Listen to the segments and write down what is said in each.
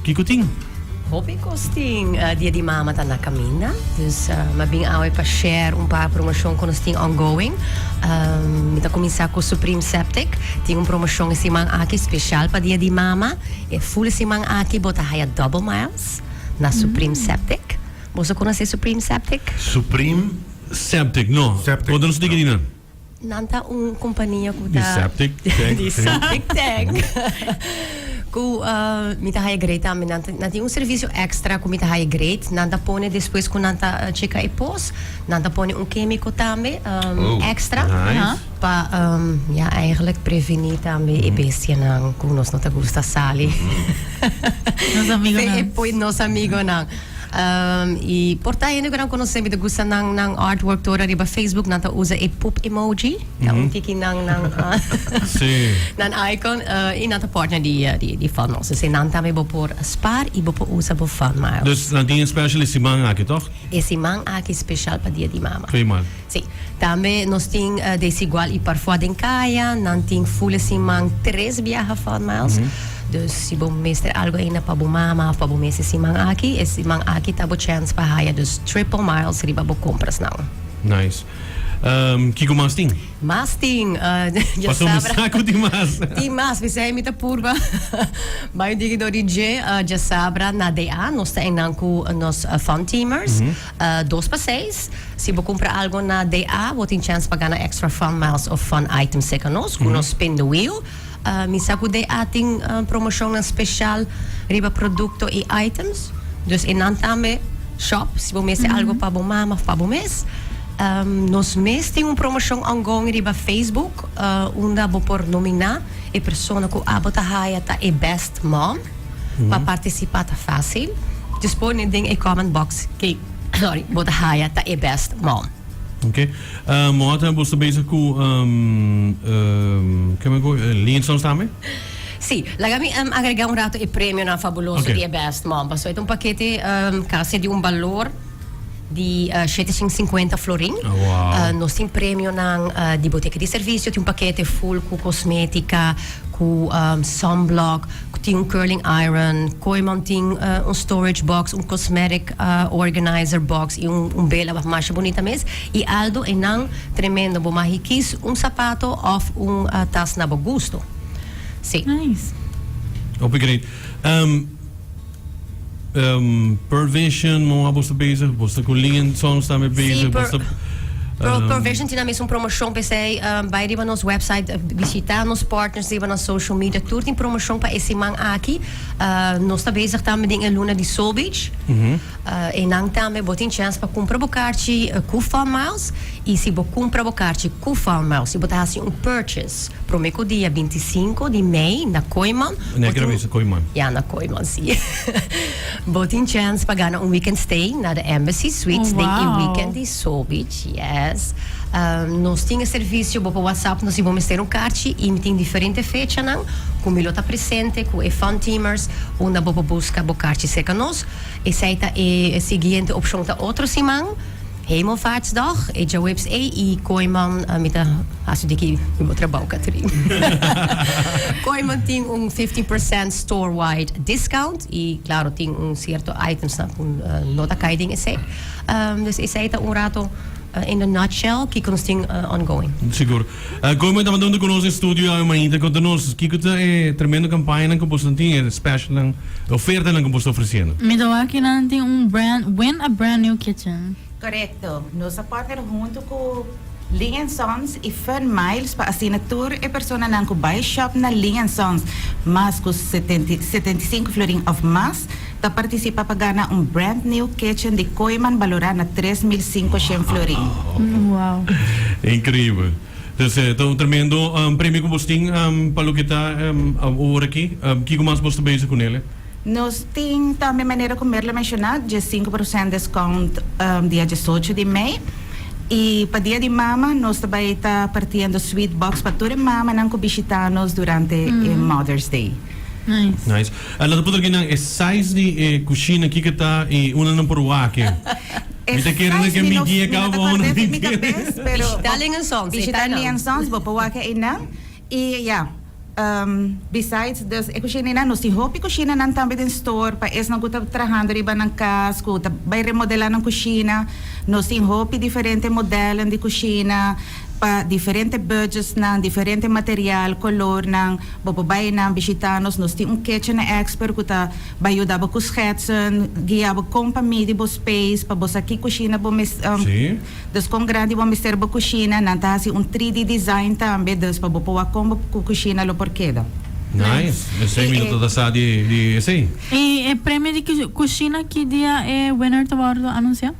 Kiko tin? Hopi kos tin. Dia di Mama ta na kaminda, dus mi a bin awe pa share un par promoshon ku nos tin ongoing. Mi ta kuminsá ku Supreme Septic. Tin un promoshon e siman aki speshal pa Dia di Mama. E full siman aki bo ta haya double miles na Supreme Septic. Boso konosé Supreme Septic? Supreme Septic, no. Septic. Konta nos diki di nan. Nan ta un kompania ku Di ta septic tank. di septic tank ku mi ta haya great tambe. Nan nan tin un servisio extra ku mi ta haya great. Nan ta pone despues ku nan ta cheka e pos, nan ta pone un kemiko tambe Oh, extra nice. pa ya eigenlijk preveni tambe e bestianan ku nos no ta gusta sali. Nos amigonan. E poi nos amigonan. Y por ta hende cu nan conoce mi ta gusta nan nan artwork tur ariba Facebook nan ta usa e poop emoji ta un tiki nan nan nan icon y nan ta partner di di Fun Miles dus nan tambe bo por spaar y bo por usa bo Fun Miles. Dus nan tin e special e siman aki toch? E siman aki special pa dia di mama. Twee maal. Si. Tambe nos tin Desigual y Parfois den caya. Nan tin full e siman tres biaha Fun Miles. Dus si bo mester algo ainda pa bo mama of pa bo mes e siman aki, e siman aki ta bo chance pa haya dus triple miles riba bo comprasnan. Nice. Kiko mas tin? Mas tin. Pasobra mi sa ku tin mas. Tin mas. P'esei mi ta purba bai un tiki dor di dje. Djasabra na DA nos ta einan ku nos Fun Teamers. Dos pa seis. Si bo kumpra algo na DA, bo tin chèns pa gana extra fun miles of fun items serka nos ku nos spin the wheel. Mi sa ku DA tin promoshonnan speshal riba produkto i items, dus enan tambe shop si bo mester algo pa bo mama of pa bo mes. Nos mes tin un promoshon ongoing riba Facebook unda bo por nominá e persona ku abo ta haya ta e best mom. Pa partisipá ta fásil. Just pone den e comment box ke sorry bo ta haya ta e best mom. Ok. Moata bo sta bezig ku ke men ku Linsons tambe? Sí. Laga mi agrega un rato e premionan fabuloso di e best mom. Pasobra e ta un pakete kasi di un balor di 750 florin. Nos tin premionan di botica di servicio. Tin un pakete full ku kosmetika, ku sunblock, ku tin un curling iron, Kooiman tin un storage box, un cosmetic organizer box y un bela masha bunita mes. Y Aldo eynan tremendo, bo mag kies un sapato of un tas na bo gusto. Si. Nice. Hopi great. Pearl Vision, moa bo sta bezig, bo sta ku Lingen Songs tambe bezig, bo sta. Pearl Vision tin nan mes un promoshon p'esei bai riba nos website bishita nos partners riba nan social media tur tin promoshon pa e siman aki. Nos ta bezig tambe den e luna di Soul Beach. Einan tambe bo tin chèns pa kumpra bo karchi ku Fun Miles i si bo kumpra bo karchi ku Fun Miles i bo ta hasi un purchase Prome ku dia 25 di mei na Kooiman. Na kera mesa Kooiman? Ya, na Kooiman, si. Bo tin chèns pa gana un weekend stay na The Embassy Suites den e weekend di Soul Beach. Yes. Nos tin e servisio, bo por WhatsApp nos si bo mester un karchi i mi tin diferente fechanan ku mi lo ta presente ku e Fun Teamers unda bo por buska bo karchi serka nos. Esei ta e siguiente opshon ta otro siman. Hemelvaartsdag, e djaweps ei i Kooiman, mi ta hasi di ki mi bo trabou Catherine. Kooiman tin un 15% store wide discount i klaro tin un sierto itemsnan ku no ta kai den esei. Dus esei ta un rato in a nutshell kiko nos tin ongoing. Sigur. Kooiman tabata huntu ku nos den studio awe mainta. Konta nos kiko ta e tremendo kampañanan ku boso tin, e specialnan, e ofertanan ku boso ta ofresiendo. Mi ta wak kinan tin un brand, win a brand new kitchen. Korekto. Nos a partner huntu ku Ling and Sons i Fun Miles pa asina tur e personanan ku bai shop na Ling and Sons mas ku 75 florin òf mas ta partisipa pa gana un brand new kitchen di Kooiman balorá na 3500 florin. Wow. Increibel. Dus ta un tremendo premio ku bos tin pa loke ta awor aki. Kiko mas bos ta bezig ku nele? Nos tin tambe manera ku Merle menshoná, 15% deskount dia 18 di mei. I pa dia di mama nos ta bai ta partiendo sweet box pa tur e mamanan ku bishitá nos durante e Mother's Day. Nice. Nice. Lo ta por nan e size di e kushina kiko ta i unda nan por wak e? Mi ta kere nan ke mi dia kaba pa unda mi Bishitá Ling and Sons. Bishitá Ling and Sons, bo por wak einan. I ya. Besides dus e kushinanan nos tin hopi kushinanan tambe den store pa esnan ku ta trahando riba nan kas ku ta bai remodela nan kushina. Nos tin hopi diferente modelnan di kushina pa diferente budgetsnan, diferente material, kolornan. Bo por bai nan bishita nos. Nos tin un kitchen expert ku ta bai yuda bo ku schetsen, guia bo kon pa midi bo space pa bo sa ki kushina bo mes. Dus kon grandi bo mester bo kushina, nan ta hasi un 3D design tambe, dus pa bo por wak kon bo kushina lo por keda. Nice, esei mi no ta sa di di esei. I e premio di kushina ki dia e winner ta wòrdu anunsiá?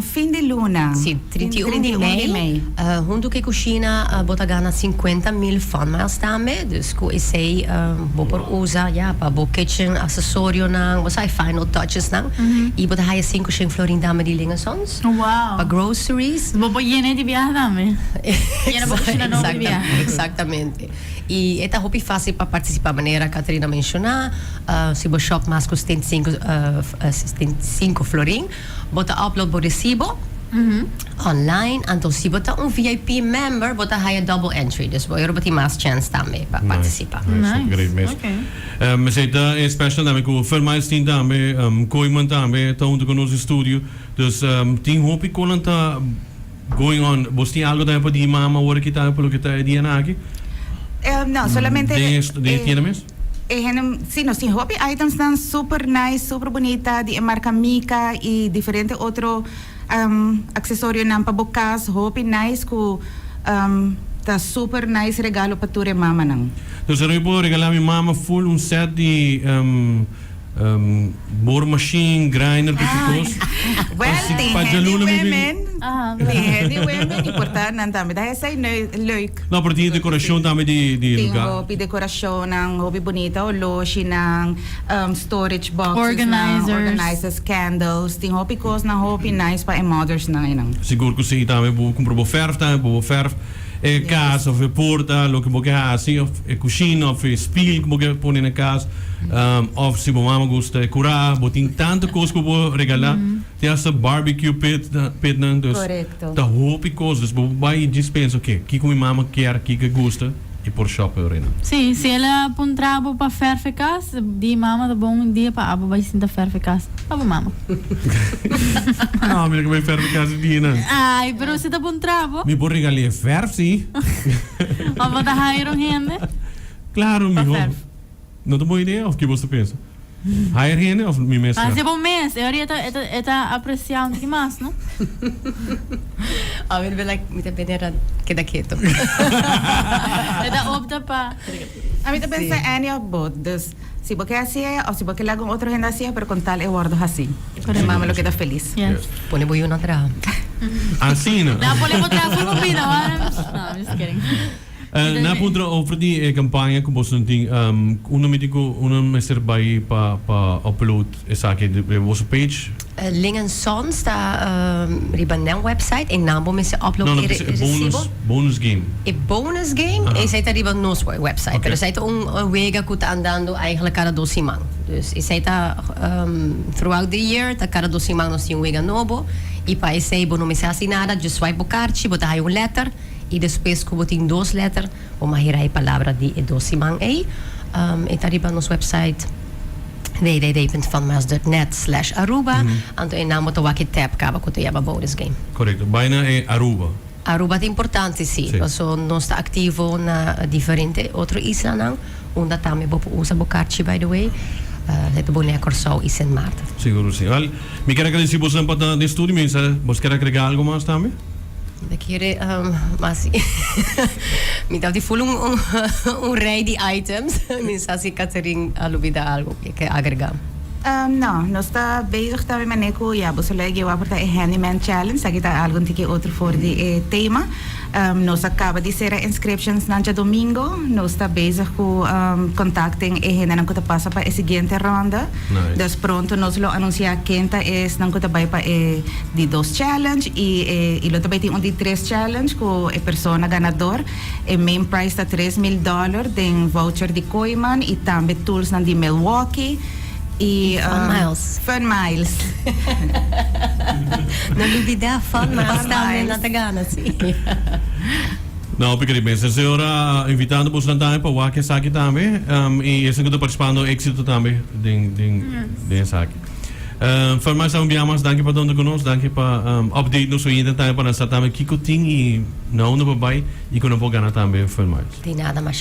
Fin di luna. Si, 31 di mei. Huntu ku e kushina bo ta gana 50,000 fun miles tambe, dus ku esei bo por usa ya pa bo kitchen asesorionan, bo sa e final touchesnan, i bo ta haya 500 florin tambe di Lingersons. Wow. Pa groceries. Bo por yena di biaha tambe. Yena bo kushina nobo di biaha. Exactamente. Y e ta hopi facil pa participa manera Catherine a menciona. Si bo shop mas cu 75, 75 florin, bo ta upload bo recibo online. Anto si bo ta un VIP member, bo ta haya double entry. Dus bo tin mas chance tambe pa participa. Nice. Great mes. Esey ta e special tambe cu Fun Miles tin tambe, Kooyman tambe ta hunto cu nos den studio. Dus tin hopi konan ta going on. Bos tin algo tambe pa di mama ora ki ta pa loke ta e dianan aki? No, solamente Den e den e tienda mes? E hende, si nos tin hopi itemsnan super nice, super bunita di e marka Mika y diferente otro accesorionan pa bo cas, hopi nice cu ta super nice regalo pa tur e mamanan. Dus ora mi por regala mi mama full un set di Boormachine, grinder, tur ki kos. Well, tin handy women. Tin handy women y por ta nan tambe ta esey leuk. No, pero tin decoracion tambe di di lugar. Tin hopi decoracionnan, hopi bunita oloshinan, storage boxesnan, organizers, candles. Tin hopi kosnan hopi nice pa e mothersnan einan. Sigur cu si. Tambe bo cumpra bo verf tambe, bo verf e cas of e porta, loke bo ke haci, of e cushina of e spiel cu bo ke pone na cas, of si bo mama gusta e cura, bo tin tanto cos cu bo por regala, tin hasta barbecue pit, pitnan, dus ta hopi cos, dus bo bay y djis pensa, ok, kico mi mama kier, kico e gusta, y por shop e orina. Si, si el a puntra bo pa verf e cas, di mama ta bon un dia pa abo bay sinta verf e cas pa bo mama. No, mi no ke bay verf e cas di dia nan. Ay, pero si ta puntra bo. Mi por regal'é verf, si. Of bo ta hire un hende? Claro, Pa miho. verf. No ta bon idea of ki bo ta pensa? Hire hende of mi mes Hasi bo mes, e ora e ta e ta aprecia un tiki mas, no? A mi ta like, mi ta bene keda keto. E ta opta pa. A mi ta pensa any of both, dus si bo ke haci'e of si bo ke laga un otro hende haci'e, pero con tal e wordo haci. E mama lo keda feliz. Yes. Pone bo yu na traha. Asina. Na pone bo traha full bo bida, no, I'm just kidding. Na puntra over di e campaña cu boso tin, unda mi tin cu unda mester bay pa pa upload esaki riba boso page? Ling and Sons ta riba nan website y nan bo mester upload No, no, e e recibo. bonus, bonus game. E bonus game, esey ta riba nos website, pero esey ta un wega cu ta andando eigenlijk cada dos siman. Dus esey ta throughout the year, ta cada dos siman nos tin un wega nobo y pa esey bo no mester haci nada, just swipe bo carchi, bo ta haya un letter. I despues ku bo tin dos lèter, bo mahira e palabra di e dos siman ei. E ta riba nos website www.funmiles.net slash Aruba. Anto einan bo ta wak e tab kaba ku ta yama bonus game. Korekto. Bai na e Aruba. Aruba ta importante, si. Si. Paso nos ta aktivo na diferente otro islanan, unda tambe bo por usa bo karchi by the way. E ta Bonaire, Kòrsou i Sint Maarten. Sigur si. Wèl, mi kier a gradisí bosonan pa ta den studio. Mi sa bos kier agrega algo mas tambe? Mi ta kere mas mi ta di full un un rij di items mi sa si Catherine a lubida algo ke ke agrega. No, nos ta bezig tambe mane ku ya boso lo a gewa por ta e handyman challenge aki ta algo un tiki otro for di e tema. Nos a kaba di sera inscriptions nan djadomingo nos ta bezig ku contacting e hendenan ku ta pasa pa e siguiente ronda. Dus pronto nos lo anuncia ken ta esnan ku ta bai pa e di dos challenge y e y lo ta bay tin un di tres challenge cu e persona ganador. E main prize ta 3000 dollar den voucher di Kooyman y tambe toolsnan di Milwaukee y Fun Miles. Fun Miles. No lubida Fun Miles tambe nan ta gana si. No, porque pensa, señora, invitando boso tambe pa wak esaki tambe, y esnan cu participando, exito tambe den esaki. Fun Miles un biaha mas, danki pa ta cu nos, danki pa update nos oyente tambe pa nos tambe kico tin y na unda pa bay y cu nan por gana tambe Fun Miles. Di nada, mas.